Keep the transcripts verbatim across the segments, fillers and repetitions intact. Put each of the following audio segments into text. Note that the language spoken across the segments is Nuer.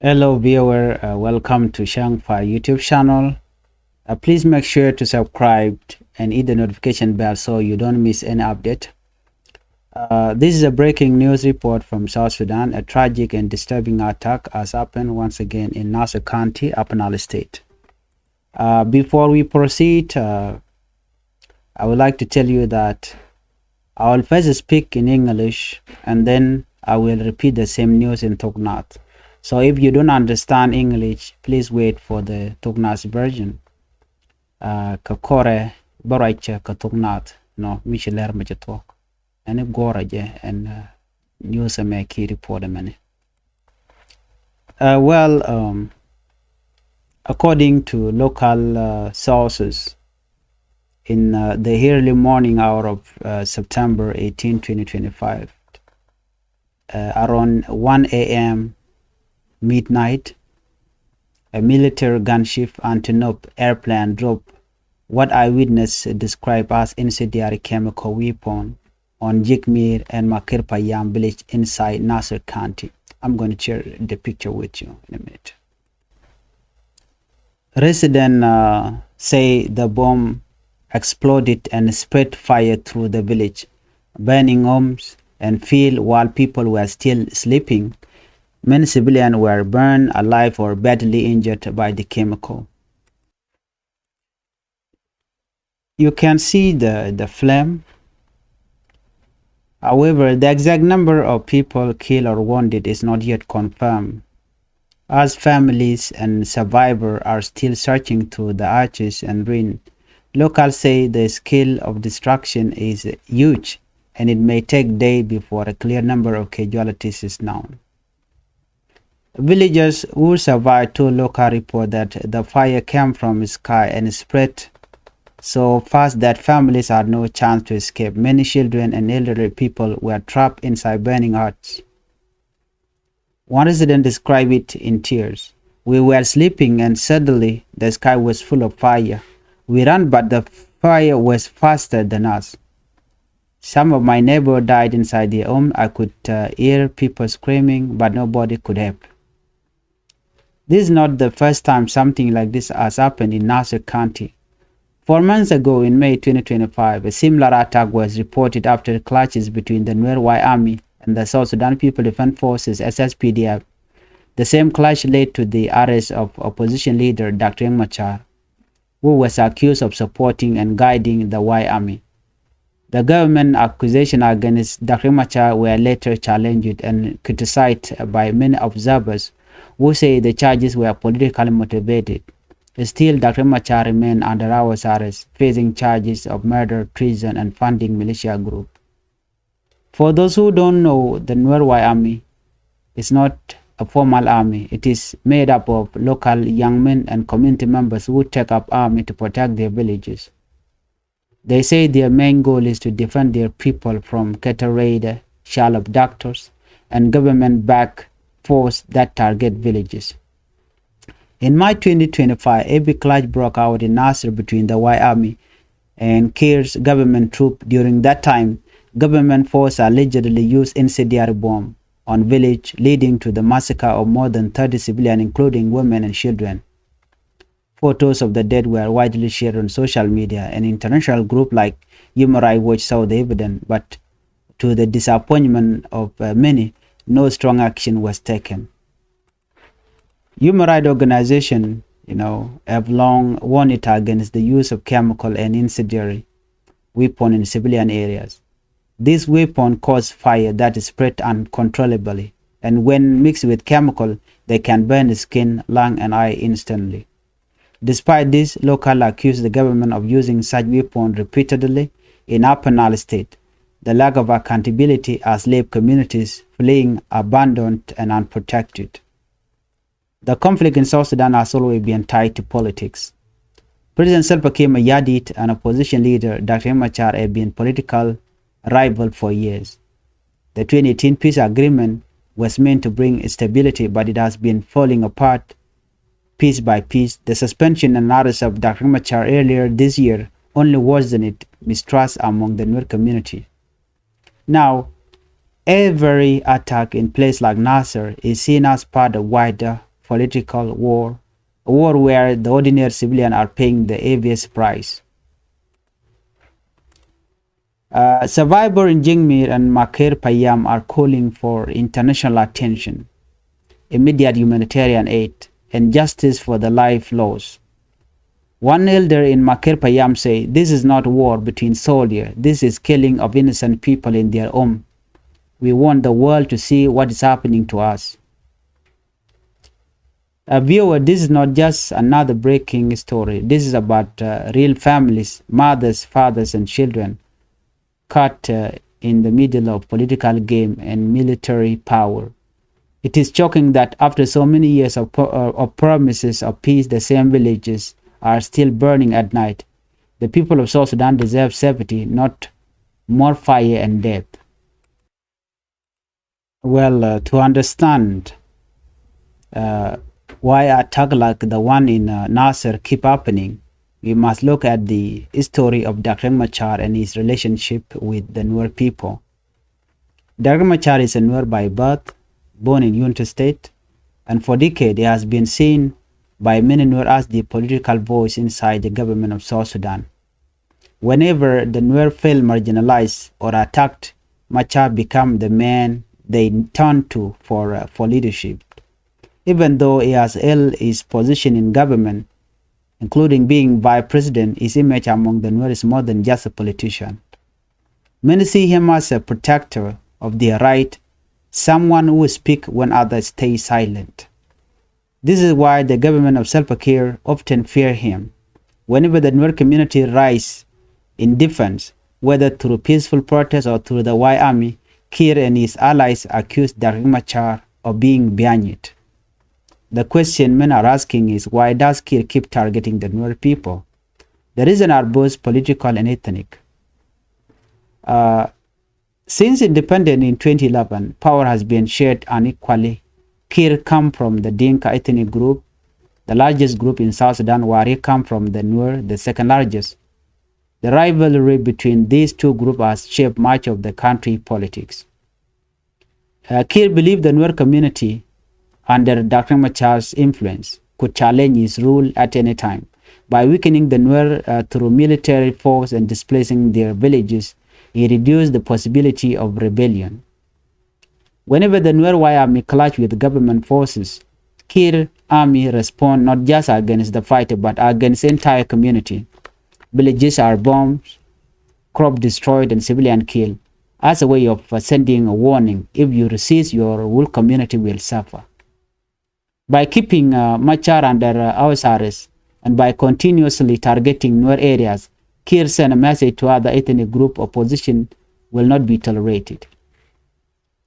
Hello viewer, uh, welcome to Shang Fai YouTube channel. Uh, please make sure to subscribe and hit the notification bell so you don't miss any update. Uh, this is a breaking news report from South Sudan. A tragic and disturbing attack has happened once again in Nasir County, Upper Nile State. Uh, before we proceed, uh, I would like to tell you that I will first speak in English and then I will repeat the same news in Tognath. So if you don't understand English, please wait for the Tognath version. Uh, kɛ kɔrɛ bä ruac kɛ Tognath, nɔ mi ci lɛr mɛ ci thuɔk. Ɛn i̱ guɔrɛ jɛ ɛn, uh, news ɛmɛ ki report ɛmɛni. Uh, well, um, according to local, uh, sources, in, uh, the early morning hour of, uh, September eighteen, twenty twenty-five, uh, around one a m midnight, a military gunship anti-Nup airplane dropped what eyewitness described as incendiary chemical weapon on Jikmir and Makir Payam village inside Nasir County. I'm going to share the picture with you in a minute. Residents, uh, say the bomb exploded and spread fire through the village, burning homes and fields while people were still sleeping. Many civilians were burned alive or badly injured by the chemical. You can see the, the flame. However, the exact number of people killed or wounded is not yet confirmed, as families and survivors are still searching through the ashes and ruins. Locals say the scale of destruction is huge, and it may take days before a clear number of casualties is known. Villagers who survived told local report that the fire came from sky and spread so fast that families had no chance to escape. Many children and elderly people were trapped inside burning huts. One resident described it in tears. "We were sleeping and suddenly the sky was full of fire. We ran, but the fire was faster than us. Some of my neighbors died inside their home. I could, uh, hear people screaming, but nobody could help." This is not the first time something like this has happened in Nasir County. Four months ago, in May twenty twenty-five, a similar attack was reported after clashes between the Nuer White Army and the South Sudan People Defense Forces, S S P D F. The same clash led to the arrest of opposition leader Doctor Riek Machar, who was accused of supporting and guiding the White Army. The government accusation against Doctor Riek Machar were later challenged and criticized by many observers who say the charges were politically motivated. Still, Doctor Riek Machar remain under house arrest, facing charges of murder, treason, and funding militia group. For those who don't know, the Nuer White Army is not a formal army. It is made up of local young men and community members who take up army to protect their villages. They say their main goal is to defend their people from cattle raider, child abductors, and government-backed force that target villages. In March twenty twenty-five, a big clash broke out in Nasir between the White Army and Kiir's government troop. During that time, government force allegedly used incendiary bomb on village, leading to the massacre of more than thirty civilians, including women and children. Photos of the dead were widely shared on social media, and international group like Human Rights Watch saw the evidence, but to the disappointment of, uh, many, no strong action was taken. Human rights organization, you know, have long warned against the use of chemical and incendiary weapon in civilian areas. This weapon cause fire that spread uncontrollably, and when mixed with chemical, they can burn skin, lung, and eye instantly. Despite this, local accuse the government of using such weapon repeatedly in Upper Nile State. The lack of accountability has left communities feeling abandoned and unprotected. The conflict in South Sudan has always been tied to politics. President Salva Kiir Mayardit and opposition leader Doctor Riek Machar have been political rival for years. The twenty eighteen peace agreement was meant to bring stability, but it has been falling apart piece by piece. The suspension and arrest of Doctor Riek Machar earlier this year only worsened mistrust among the Nuer community. Now, every attack in place like Nasir is seen as part of wider political war, a war where the ordinary civilian are paying the heaviest price. Uh, survivor in Jingmir and Makir Payam are calling for international attention, immediate humanitarian aid, and justice for the life lost. One elder in Makir Payam say, "This is not war between soldier. This is killing of innocent people in their home. We want the world to see what is happening to us." A viewer, this is not just another breaking story. This is about uh, real families, mothers, fathers, and children caught uh, in the middle of political game and military power. It is shocking that after so many years of, pro- uh, of promises of peace, the same villages are still burning at night. The people of South Sudan deserve safety, not more fire and death. Well, uh, to understand uh, why attack like the one in uh, Nasser keep happening, we must look at the history of Doctor Machar and his relationship with the Nuer people. Doctor Machar is a Nuer by birth, born in Unity State, and for decades he has been seen by many Nuer as the political voice inside the government of South Sudan. Whenever the Nuer feel marginalized or attacked, Machar become the man they turn to for, uh, for leadership. Even though he has held his position in government, including being vice president, his image among the Nuer is more than just a politician. Many see him as a protector of their right, someone who speak when others stay silent. This is why the government of Salva Kiir often fear him. Whenever the Nuer community rise in defense, whether through peaceful protest or through the White Army, Kiir and his allies accuse Dr. Machar of being behind it. The question men are asking is, why does Kiir keep targeting the Nuer people? The reason are both political and ethnic. Uh, since independence in twenty eleven, power has been shared unequally. Kiir come from the Dinka ethnic group, the largest group in South Sudan, while he come from the Nuer, the second largest. The rivalry between these two groups has shaped much of the country politics. Uh, Kiir believe the Nuer community under Doctor Machar's influence could challenge his rule at any time. By weakening the Nuer uh, through military force and displacing their villages, he reduced the possibility of rebellion. Whenever the Nuer White Army clash with government forces, Kiir army respond not just against the fighter but against entire community. Villages are bombed, crop destroyed, and civilian killed, as a way of uh, sending a warning: if you resist, your whole community will suffer. By keeping uh, Machar under uh, house arrest and by continuously targeting Nuer areas, Kiir sent a message to other ethnic group: opposition will not be tolerated.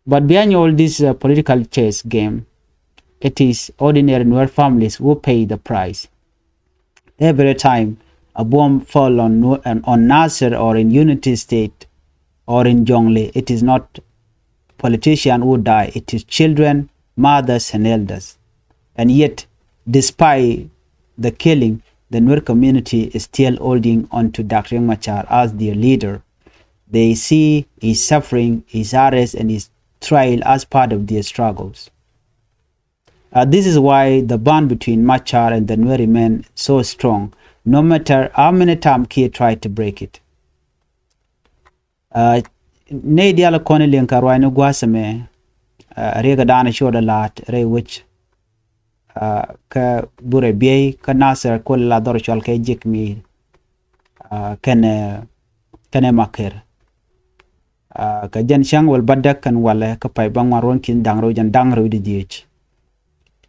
But behind all this uh, political chess game, it is ordinary Nuer families who pay the price. Every time a bomb fall on, on Nasser or in Unity State or in Jonglei, it is not politicians who die, it is children, mothers and elders. And yet, despite the killing, the Nuer community is still holding on to Doctor Machar as their leader. They see his suffering, his arrest and his trial as part of their struggles. Uh, this is why the bond between Machar and the Nuer remain so strong, no matter how many times Kiir try to break it. Uh, nɛy diaal kɔn liŋ kɛ ruaacni gua̱a̱th ɛmɛ, uh, riɛk ɛ da̱a̱n cuɔt ɛ la̱a̱t rɛy wec, uh, kä burɛ biey kä Nasir kol la dhɔr cual kɛ Jik Miir, uh, kɛnɛ, kɛnɛ Makir. Uh, kɛ jɛn cäŋ wäl bädäk kɛn walɛ kä pay bäŋuan ruɔ̱n ki̱n da̱ŋ rɛw jɛn da̱ŋ rɛw di dhiec.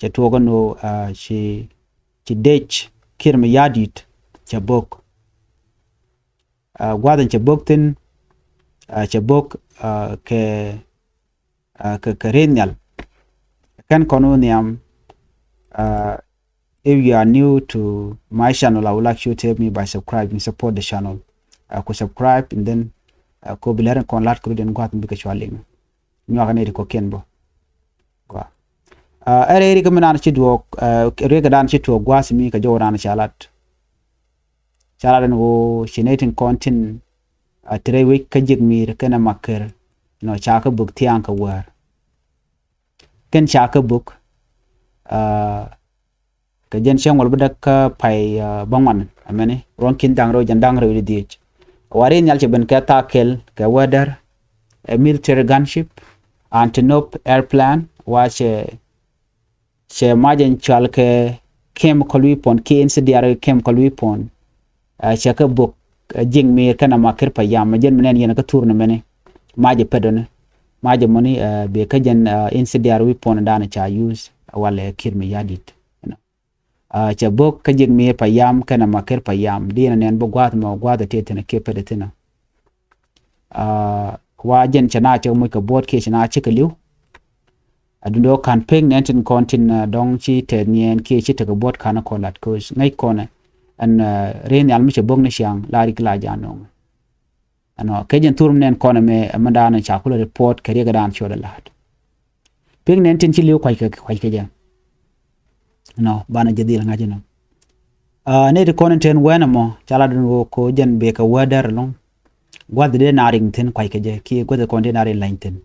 Cɛ tuɔɔk ɛn ɣöö, uh, ci, ci dec Kiir Mayardit cɛ bo̱k. Uh, gua̱a̱th in cɛ bo̱k thi̱n, uh, cɛ bo̱k, uh, kɛ, uh, kɛ, kɛ rieth nhial. Kɛn kɔn wä nhiam, uh, if you are new to my channel, I would like you to help me by subscribing, support the channel. Uh, ku subscribe and then, uh, ku bi lɛr in kɔn la̱t kɛ rut in gua̱a̱th in bikɛ cua liŋ. Nyuak ni ti kɔ̱kiɛn bä. Gua. Uh, ɛrɛ ri kɛ mi naan ci duɔk, uh, ri kɛ daan ci tuɔk gua̱a̱th mi kɛ jɔw naan ca lat. Ca lat ɛn ɣöö ci nɛy tin kɔn tin, uh, ti rɛy wec kä Jik Miir kɛnɛ Makir, nɔ ca kɛ bök thia̱a̱ŋ kɛ wäär. Kɛn ca kɛ bök, Kɛ jɛn cäŋ wäl bädäk kä pay bäŋuan ɛmɛni ruɔ̱n ki̱n da̱ŋ rɛw jɛn da̱ŋ rɛw di dhiec. Wa ri̱n nhial cɛ ben kɛ thaak kɛl kɛ wädär, ɛ military gunship, Antonov airplane, wa cɛ cɛ mac in cual kɛ chemical weapon kiɛ incendiary chemical weapon. Cɛ kɛ bok ji̱ŋ mi̱i̱r kɛnɛ makir payam mɛ jɛn mi nɛn yɛn kä thur ni mɛni. Mac in pɛt dɔni, mac in mɔni bɛ kä jɛn incendiary weapon dan ca use walɛ kir mi yadit. Cɛ bok kä ji̱ŋ mi̱i̱r payam kɛnɛ makir payam di yɛn nɛn bä gua̱th mɛ gua̱th tëë thin kiɛ pɛt thin. Wa jɛn cɛ na cɛ muc kɛ buɔt kiɛ cɛ na cɛ kɛ li̱w. Adundɛ wä ka̱n pek nɛn tin kɔn tin dɔŋ ci tɛth niɛn kiɛ ci tekɛ buɔt ka̱n kɔn lat koc ŋäc kɔnɛ. Ɛn ri nhial mi cɛ bok ni ciaŋ la rik la ja nɔŋ. Ɛnɔ kɛ jɛn thur mi nɛn kɔnɛ mɛ ɛmɛ dan ca kulɛ report kɛ riɛk dan ciɔt ɛ la̱t. Pek nɛn tin ci li̱w kuackɛ kuackɛ jɛ. Nɔ banɛ jɛ dhil ŋa̱c inɔ. Nɛ ti kɔn in ten wɛn ɛmɔ ca la dun wä ko jɛn bɛ kɛ wä dɛr ɛlɔŋ. Gua̱th dee na riŋ thin kuackɛ jɛ kiɛ gua̱th kɔn dee na riŋ lany thin.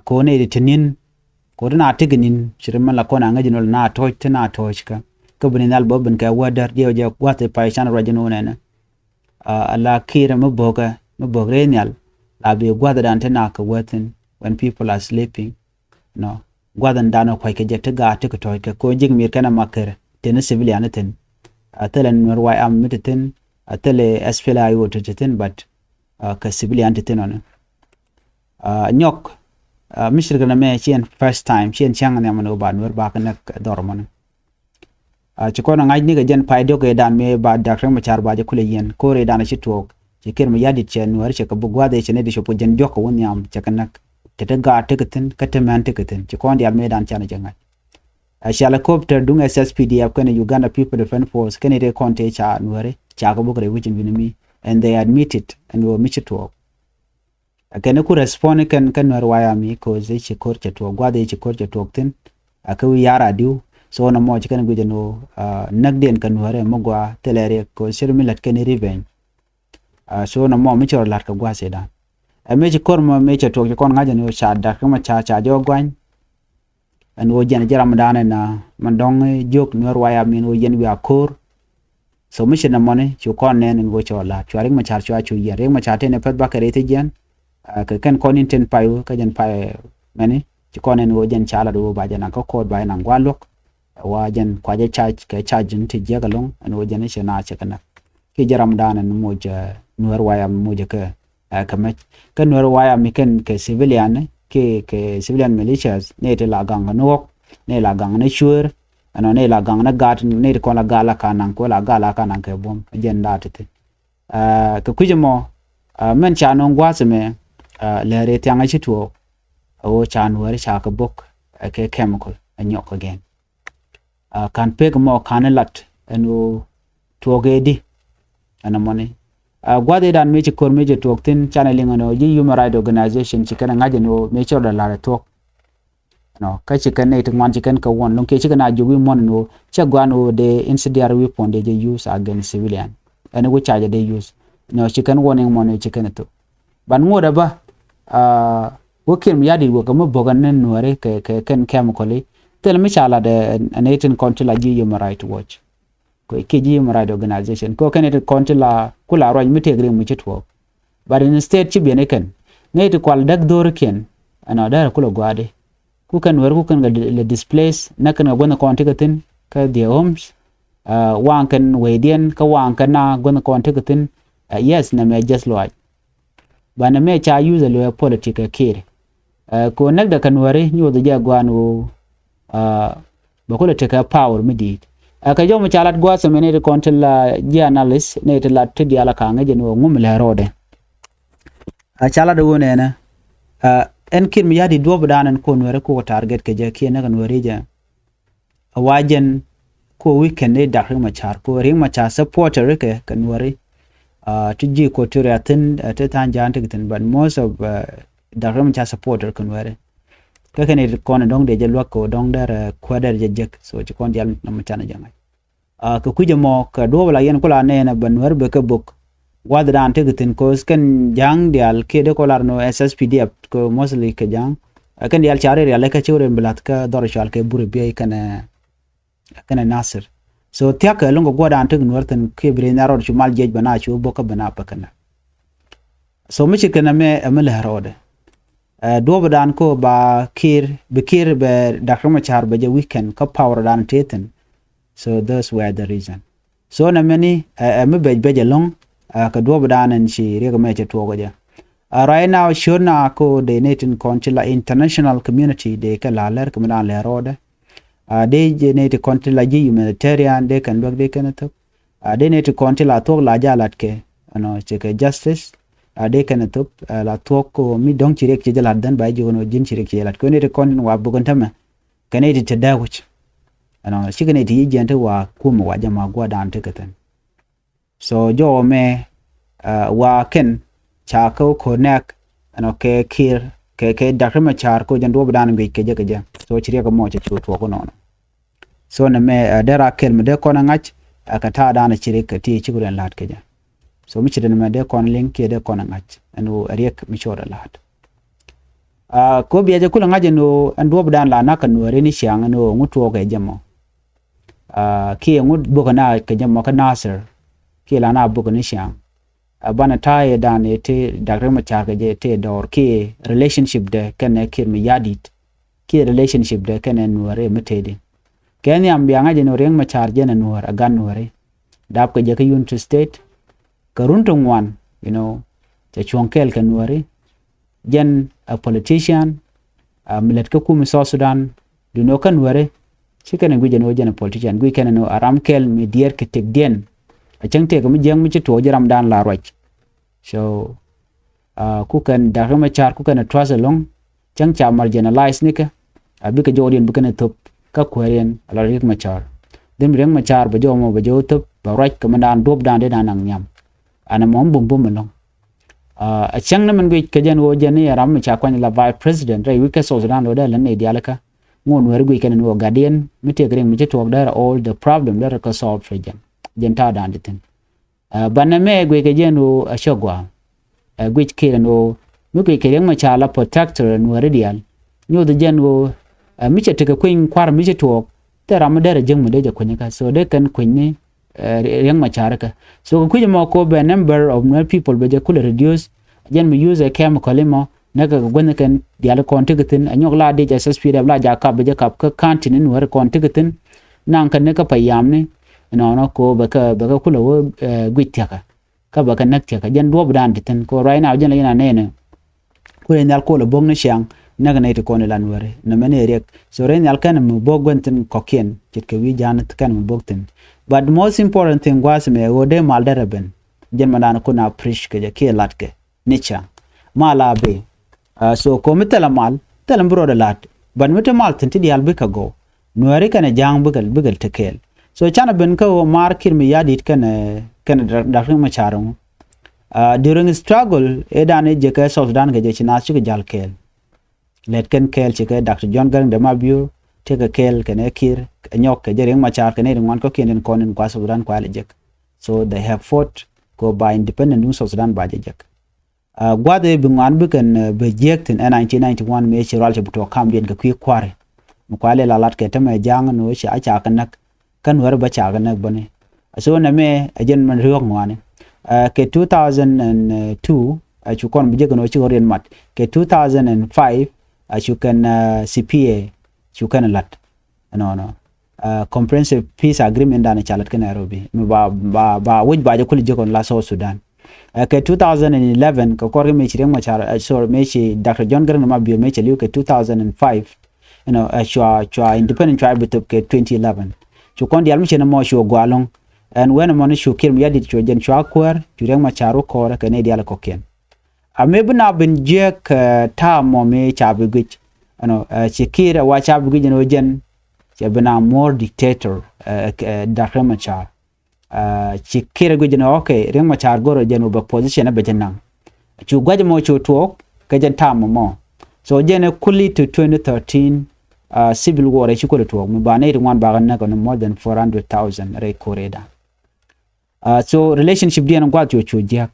Ko nɛ ti te ni̱n ko ti na tek ni̱n ci ri mɛn la kɔn a ŋäc inɔ la na tɔ̱ɔ̱c ti na tɔ̱ɔ̱c kä kä bi ni nhial bä bin kɛ wä dɛr diɛ jɛ gua̱th pay can ruac inɔ nɛnɛ. Ala kir mi bökɛ mi bök rɛy nhial la bi gua̱th dan ti na kɛ wä thin when people are sleeping. Nɔ gua̱th in dan kuackɛ jɛ ti gaat ti kɛ tɔ̱ɔ̱c kɛ ko ji̱k mi̱i̱r kɛn a mak kɛrɛ thin civilian thin. A thilɛ nuɛr way am mi ti thin a thilɛ SPLA-IO ti thin but kɛ civilian ti thin ɔni. Nyɔk mi cirkɛ nɛ mɛ ciɛn first time ciɛn cäŋ nhiam ni wä ba nuɛr ba kɛ nɛk dhɔr mɔni. Ci kɔn a ŋa̱c ni kɛ jɛn pay diɔk ëë dan mëë ba dak rɛm car ba jɛ kulɛ yɛn ko̱r ëë dan ci tuɔɔk ci kir mi yadit cɛ nuääri cɛ kɛ bi gua̱th ëë cɛ ni di cop kɛ jɛn diɔk kɛ wä nhiam cɛ kɛ näk. Cɛ ti gaat tekɛ thi̱n kä ti mɛn tekɛ thi̱n ci kɔn diaal mëë dan can jɛ ŋa̱c. A ci helicopter duŋ SSPDF kɛnɛ Uganda People Defense Force kɛnɛ ti kɔn tëë ca nuääri ca kɛ bok rɛy wicin wi̱ni mi and they admitted ɛn ɣöö mi ci tuɔɔk. Kɛn ku respond kɛn kä nuɛr waya mi ko̱ ci ko̱r cɛ tuɔɔk gua̱th ci ko̱r cɛ tuɔɔk thi̱n. A kä wi̱i̱ yar a diw so nɔmɔ ci kɛn guic ɛn ɣöö näk diɛn kä nuɛr ɛmɔ gua̱a̱ thilɛ riɛk ko̱ ci ri mi lät kɛn revenge. So nɔmɔ mi ci rɔ la̱t kɛ gua̱a̱th ci dan ɛ mëë ci ko̱r mɔ mëë cɛ tuɔɔk ci kɔn ŋa̱c ɛn ɣöö ca dak kä mɔ ca ca jɔk gua̱ny. Ɛn ɣöö jɛn ji̱ ramdan ɛn mɛn dɔ̱ŋ jiök nuɛr waya mi ɛn ɣöö yɛn wiaa ko̱r. So mi ci nɛ mɔni cu kɔn nɛn in wä cɔ la̱t cua Riek Machar cua cu yɛn Riek Machar tëë ni pɛth bakɛ rɛy thi jiɛn. Kɛ kɛn kɔn in tin pay wä kä jɛn pay mɛni ci kɔn in wä jɛn ca lat wä ba jɛn naŋ kä kɔɔt ba jɛn naŋ gua̱a̱ luɔ̱k. Wa jɛn kua jɛ cac kɛ cac in ti jiɛk ɛlɔ̱ŋ in wä jɛn ci na cɛ kɛ näk. Ki jɛ ramdan in moc nuɛr waya moc kɛ ɛ kɛ mec kä nuɛr waya mi kɛn kɛ civilian ni ki kɛ civilian militias ni ti la gaŋ kɛ ni ɣɔk ni la gaŋ ni cueer. Ɛnɔ ni la gaŋ ni gat ni ti kɔn la gal la ka naŋ kuɛ la gal la ka naŋ kɛ buɔm jɛn la ti thi. Kɛ kui̱c mɔ mɛn ca nɔŋ gua̱th mɛ lɛri thiaŋ ci tuɔɔk. Ɛ wä ca nuɛri ca kɛ bok ɛ kɛ chemical ɛ nyɔk kɛ gɛn. Kan pek mɔ kan lat ɛn ɣöö tuɔɔk ëëdi. Ɛn ɛmɔni gua̱th ëëdan mëë ci ko̱r mëë ci tuɔɔk thi̱n canɛ liŋ ɛn ɣöö ji̱ human right organization ci kɛn ɛ ŋa̱c ɛn ɣöö mëë cɔl dɛ la̱r ɛ thuɔ̱k. Ɛnɔ kä ci kɛn nɛy ti ŋuan ci kɛn kɛ warn lo̱ŋ kiɛ ci kɛn a jiök wi̱i̱ muɔ̱n ɛn ɣöö cɛ gua̱n ɣöö dee incendiary weapon dee jɛ use against civilian. Ɛn ɣöö ca jɛ dee use ɛnɔ ci kɛn warning mɔni ci kɛn ɛ thok. Ban ŋot ɛ bä wä kiɛn mi ya̱di̱t wä kɛ mi bo̱kɛ ni nuääri kɛ kɛ kɛn chemical i̱ thil mi ca lat ɛ nɛy tin kɔn ti la ji̱ human right watch. Kiɛ ji̱ human right organization kɛ kɛn nɛy tin kɔn ti la ku la ruac mi tëëk riŋ mi ci tuɔɔk. But instead ci biɛn ikɛn nɛy ti kual däk dho̱rikiɛn ɛnɔ däär kulɛ gua̱a̱di. Ku kɛn nuääri ku kɛn kɛ lɛ displace näk kɛn kɛ guänh kɔn ti kɛ thi̱n kä their homes. Waŋ kɛn wecdiɛn kä waŋ kɛn na guänh kɔn ti kɛ thi̱n. Yes nɛ mɛ jɛth luaac. Banɛ mɛ ca use ɛ luɛ politic ɛ kir. Kɛ ɣöö näkdɛ kɛ nuääri nyuɔth jɛ gua̱a̱n ɣöö bɛ kulɛ tekɛ power mi di̱i̱t. Ɛ kɛ jɔm ca lat gua̱a̱th ɛmɛ ni ti kɔn ti la ji̱ analyst ni ti la ti diaal ɛ ka̱ŋ jɛ ni ɣöö ŋum lɛ rɔɔdɛ. Ɛ ca lat ɣöö nɛnɛ ɛn kir mi ya̱di̱ duɔ̱ɔ̱p dan ɛn kuɔ nuääri kukɛ target kɛ jɛ kiɛ näk ɛ nuääri jɛ. Ɛ wa jɛn ko weekend ni dak Riek Machar ko Riek Machar supporter kɛ kɛ nuääri. Ti ji̱ Equatoria thi̱n ti tha̱a̱ŋ ja̱a̱n ti kɛ thi̱n but most of dak Riek Machar supporter kɛ nuääri. Kä kɛn it kɔn dɔ̱ŋ dee jɛ luäk kɛ dɔ̱ŋ dɛr kuäär dɛr jɛ jek so ci kɔn dial nɔmɔ canɛ jɛ ŋa̱c. Kɛ kui̱c ɛmɔ kɛ duɔ̱ɔ̱p la yɛn kula nɛɛnɛ bɛ nuääri bɛ kɛ bok. Gua̱th dan ti kɛ thi̱n kos kɛn ja̱a̱ŋ dial kiɛ dee kɔ lar nɔ SSPDF kɛ mostly kɛ ja̱a̱ŋ. Ɛ kɛn diaal ca ri rial ɛ kɛ ci wä ri bi la̱th kä dhɔr cual kɛ Buri Biey kɛnɛ kɛnɛ Nasir. So thia̱kɛ lo̱ŋ kɛ guɔ̱dan tek Nuäär thi̱n kiɛ bi ri nhiar rɔɔd cu mal jiɛc bɛ na cu bok kä bɛ na pek kɛnɛ. So mi ci kɛnɛ mɛ ɛ mi lɛ rɔɔdɛ. Ɛ duɔ̱pdan ko ba Kiir bi Kiir bɛ Doctor Machar bɛ jɛ weekend kä power dan te thi̱n. So those were the reason. So nɛ mɛni ɛ ɛ mi bɛc bɛc ɛlɔ̱ŋ ɛ kɛ duɔ̱pdan ɛn ci riɛk mɛ cɛ tuɔɔk jɛ. Ɛ right now ciöt na ko dee nɛ tin kɔn ti la international community dee kɛ la lɛr kɛ mi dan lɛ rɔɔdɛ. A dee jɛ nɛ ti kɔn ti la ji̱ humanitarian dee kɛn luäk dee kɛn thop. A dee nɛ ti kɔn ti la thuɔk la jɛ a lat kɛ ɛnɔ cɛ kɛ justice. A dee kɛn thop ɛ la thuɔk ko mi dɔ̱ŋ ci riɛk cɛ jɛ lat dhɛn ba ji̱ kɔn ji̱n ci riɛk cɛ jɛ lat kɛ nɛ ti kɔn tin wa bukɛn tämɛ. Kɛ nɛ ti te dee wi̱c ɛnɔ cikɛ nɛ ti yi jiɛn ti wa kumɛ wa jɛ ma gua̱dan ti kɛ thi̱n. So jɔwä mɛ ɛ wa kɛn ca kä ko̱r nɛk ɛnɔ kɛ Kiir kɛ kɛ Doctor Machar ko jɛn duɔ̱pdan guic kɛ jɛ kɛ jɛ. So ci riɛk mɔ cɛ cu tuɔk nɔnɔ. So nɛ mɛ ɛ dee ra kɛl mi dee kɔn ɛ ŋa̱c ɛ kɛ ta̱a̱ dan ci riɛk kɛ ti ci ku rɛn la̱t kɛ jɛ. So mi ci dee nɛ mɛ dee kɔn liŋ kiɛ dee kɔn ɛ ŋa̱c ɛn ɣöö ɛ riɛk mi cot ɛ la̱t. Ɛ ko bia jɛ kulɛ ŋa̱c ɛn ɣöö ɛn duɔ̱pdan la nak kɛ Nuääri ni ciaŋ ɛn ɣöö ŋut tuɔɔk ɛ jɛ mɔ. Ɛ kiɛ ŋut bukɛ na kɛ jɛ mɔ kä Nasir kiɛ la na bukɛ ni ciaŋ. Ɛ banɛ ta̱a̱ ɛ dan ɛ ti Doctor Machar kɛ jɛ ti dɔɔr kiɛ relationship dɛ kɛnɛ Kiir Mayardit kiɛ relationship dɛ kɛnɛ Nuääri mi tëëdi. Kɛ nhiam bia ŋa̱c ɛn ɣöö Riek Machar jɛn ɛ Nuäär ɛ gan Nuääri. Dap kɛ jɛ kä Unity State kɛ run ti ŋuan, you know, cɛ cuɔ̱ŋ kɛɛl kɛ Nuääri. Jɛn a politician, a mi lät kä kum South Sudan, duno kä Nuääri. Ci kɛn ɛ guic ɛn ɣöö jɛn a politician, guic kɛn ɛn ɣöö a ram kɛl mi diɛɛr kɛ tëkdiɛn. A cäŋ tëëk mi jiäŋ mi ci tuɔɔk ji̱ ramdan la ruac. So a ku kɛn Doctor Machar ku kɛn a trust ɛlɔ̱ŋ. Cäŋ ca marginalize nikɛ a bikɛ jɔwdiɛn bikɛ ni thop kä kuääriɛn a la Riek Machar. Dhim Riek Machar bɛ jɔw mɔ bɛ jɔw thop bɛ ruac kɛ mɛndan duɔ̱pdan dee na naŋ nhiam. An ɛmɔ bum bum ɛlɔ̱ŋ. A cäŋ ni mɛn guic kɛ jɛn ɣöö jɛn ni ram mi ca kuany la vice president rɛy wi̱c kɛ South Sudan lo̱dɛ län ni dialikä. Ŋuɔ̱n weri guic kɛn ni ɣöö gatdiɛn mi tëëk riŋ mi ci tuɔɔk dɛr all the problem dɛr kɛ solve rɛ jɛn. Jɛn ta̱a̱dan di thi̱n. Ɛ banɛ mɛ guic kɛ jɛn ɣöö a cä gɔaa. Ɛ guic kɛ jɛn ɣöö mi guic kɛ Riek Machar la protector Nuääri diaal. Nyoth jɛn ɣöö ɛ mi cɛ tekɛ kueny kua̱r mi ci tuɔɔk. Thil ram mi derɛ jiäk mi dee jɛ kueny kä so dee kɛn kueny ni ɛ Riek Machar kä. So kɛ kui̱c mɔ ko bɛ number of Nuer people bɛ jɛ kulɛ reduce. Jɛn mi use ɛ chemical imɔ. Näk kɛ guänh kɛn diaal kɔn tekɛ thi̱n ɛ nyɔk la dic ɛ S S P D F la ja kap bɛ jɛ kap kä county ni Nuääri kɔn tekɛ thi̱n. Naŋ kɛ ni kä payamni. Nɔnɔ ko bɛ kɛ bɛ kɛ kulɛ wä ɛ guic thiakä. Kä bɛ kɛ näk thiakä jɛn duɔ̱pdan ti thi̱n ko right now jɛn la yɛn a nɛɛni. Ku rɛy nhial kolɛ bo̱k ni ciaŋ näk nɛy ti kɔn ilan weri nɛ mɛn i̱ riɛk. So rɛy nhial kɛn mi bo̱k guɛn thi̱n kɔ̱kiɛn ce̱tkɛ wi̱i̱ ja̱a̱n kɛn mi bo̱k thi̱n. But most important thing gua̱a̱th mɛ ɣöö dee mal derɛ ben. Jɛn mɛ dan kun a preach kɛ jɛ kiɛ latkɛ ni ciaŋ. Mal a bi. So komi thilɛ mal thilɛ mi bi rɔɔdɛ la̱t. But mi ti mal thi̱n ti diaal bikɛ gɔw. Nuääri kɛnɛ ja̱a̱ŋ bikɛ bikɛ te kɛɛl. So canɛ ben kä ɣöö maar Kiir Mayardit kɛnɛ kɛnɛ Doctor Riek Machar ŋu. During struggle ëë dan ëë jɛ kɛ South Sudan kɛ jɛ ci naath cikɛ ja̱l kɛɛl. Lɛt kɛn kɛɛl ci kɛ Doctor John Garang de Mabior tekɛ kɛɛl kɛnɛ Kiir nyɔk kɛ jɛ Riek Machar kɛnɛ ri ŋuan kɔ̱kiɛn den kɔn in kua South Sudan kua lɛ jek. So they have fought kɛ ɣöö ba independent duŋ South Sudan ba jɛ jek. Gua̱th ëë bi ŋuan bi kɛn bɛ jiääk thi̱n ɛ nineteen ninety one mëë ci rual cɛ bi tuɔɔk kamdiɛn kɛ kui̱ kua̱ri. Mi kua̱r lɛ la lat kɛ tämɛ ja̱a̱ŋ ni wä ca a ca kɛ näk. Kä Nuäri bä ca kɛ näk bäni. So nɛ mɛ ɛ jɛn mɛn riɔ̱k ŋuani. Kɛ two thousand and two a cu kɔn bi jek ni wä ci ɣɔriɛn mat. Kɛ two thousand and five a cu kɛn C P A cu kɛn lat. Ɛnɔnɔ. Comprehensive Peace Agreement dan ca lät kä Nairobi mi ba ba ba wec ba jɛ kul ji̱ kɔn la South Sudan. Kɛ two thousand and eleven kɛ kɔr kɛ mëë ci Riek Machar, sorry, mëë ci Doctor John Garang de Mabior mëë cɛ li̱w kɛ two thousand and five. Ɛnɔ cua cua independent cua bi thop kɛ twenty eleven. Cu kɔn diaal mi cɛ ni mɔ cua gua̱a̱ lɔ̱ŋ. Ɛn wen ɛmɔ ni cu Kiir Mayardit cua jɛn cua kuäär cu Riek Machar wä kɔrɛ kɛ ni diaal kɔ̱kiɛn. A mëë bi na ben jiääk ta̱a̱ mɔ mëë ca bi guic. Ɛnɔ ci Kiir ɛ wa ca bi guic ɛn ɣöö jɛn cɛ bi na more dictator. Doctor Riek Machar. Ci Kiir ɛ guic ɛn ɣöö okay Riek Machar go̱rɛ jɛn wä bɛ position ɛ bɛ jɛ naŋ. Cu gua̱c mɔ cu tuɔɔk kɛ jɛn ta̱a̱ mɔ mɔ. So jɛn ɛ kuli to twenty thirteen civil war ɛ ci kuli tuɔɔk mi ba nɛy ti ŋuan bakɛ näk ɛn more than four hundred thousand rɛy ko̱r ëëdan. So relationship diɛn gua̱th cu cu jiäk.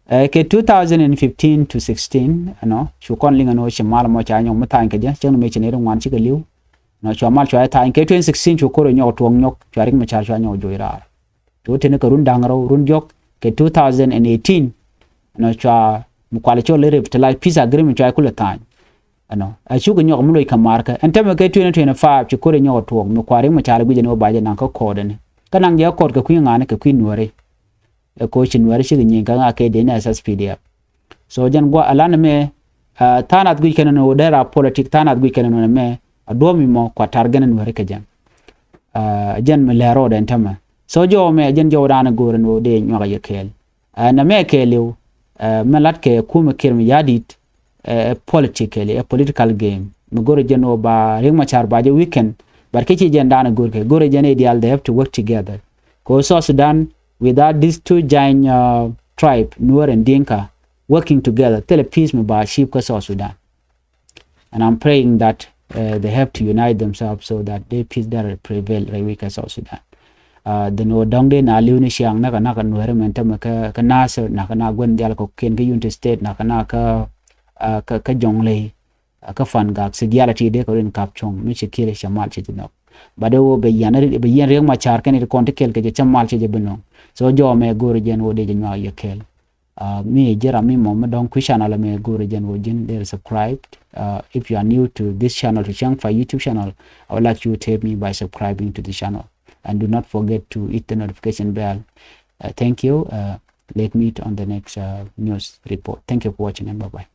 Ɛ kɛ two thousand and fifteen to sixteen ɛnɔ cu kɔn liŋ ɛn ɣöö ci mal mɔ ca nyɔk mi tha̱a̱ny kɛ jɛ cäŋ ni mëë ci nɛy ti ŋuan cikɛ li̱w. Ɛnɔ cua mal cua jɛ tha̱a̱ny kɛ twenty sixteen cu ko̱r ɛ nyɔk tuɔɔk nyɔk cua Riek Machar cua nyɔk joc raar. Cu teni kɛ run da̱ŋ rɛw run diɔ̱k kɛ two thousand and eighteen. Ɛnɔ cua mi kual cɔl i̱ revitalize peace agreement cua kulɛ tha̱a̱ny. Ɛnɔ ɛ cukɛ nyɔk mi loc kɛ markɛ ɛn tämɛ kɛ twenty twenty-five ci ko̱r ɛ nyɔk tuɔɔk mi kual Riek Machar guic ɛn ɣöö ba jɛ naŋ kä kɔɔt ɛni kä naŋ jɛ kɔɔt kɛ kui̱ ŋa̱ni kɛ kui̱ nuääri. Ɛ koci nuääri cikɛ nyieny kä ŋa kɛ D N S S P D F. So jɛn guɔ alan mɛ tha̱a̱ŋ nath guic kɛn ɛn ɣöö dee ra politik tha̱a̱ŋ nath guic kɛn ɛn ɣöö mɛ a duɔ̱ɔ̱p mi mɔ kua tar gɛn nuääri kɛ jɛn. Jɛn mi lɛr rɔɔdɛ ɛn tämɛ. So jɔw mɛ jɛn jɔw da̱a̱n go̱o̱r ɛn ɣöö dee nyuak a yɛ kɛɛl. Nɛ mɛ kɛɛliw mɛ la̱t kɛ kumɛ Kiir Mayardit ɛ politically ɛ political game mi go̱o̱r jɛn ɣöö ba Riek Machar ba jɛ weekend. But kä ci jɛn da̱a̱n go̱o̱r kɛ go̱o̱r jɛn i̱ diaal they have to work together. Kɛ ɣöö South Sudan without these two giant tribe Nuer and Dinka working together thilɛ peace mi ba achieve kä South Sudan. And I'm praying that they have to unite themselves so that the peace that prevail rɛy wec kä South Sudan. Dhen ɣöö dɔ̱ŋ dee na li̱w ni ciaŋ nakä nakä Nuääri mɛn tämɛ kä Nasir nakä na gua̱n dhial kɔ̱kiɛn kä Unity State nakä na kä kä Jonglei kä Fangak, sexuality dee kɛ rin kap cuɔ̱ŋ mi ci Kiir cɛ mal ci jɛ nhɔk. But dee ɣöö bɛ yian bɛ yian Riek Machar kɛn it kɔn ti kɛl kɛ jɛ cä mal ci jɛ bi nɔŋ. So jɔw mɛ go̱o̱r jɛn ɣöö dee jɛ nyuak yɛ kɛɛl. Mi ji̱ ram mi mɔ mi dɔ̱ŋ kui̱ channel mɛ go̱o̱r jɛn ɣöö ji̱n dee subscribe. If you are new to this channel, to Chiang Fai YouTube channel, I would like you to help me by subscribing to the channel. And do not forget to hit the notification bell. Thank you. Let meet on the next news report. Thank you for watching and bye bye.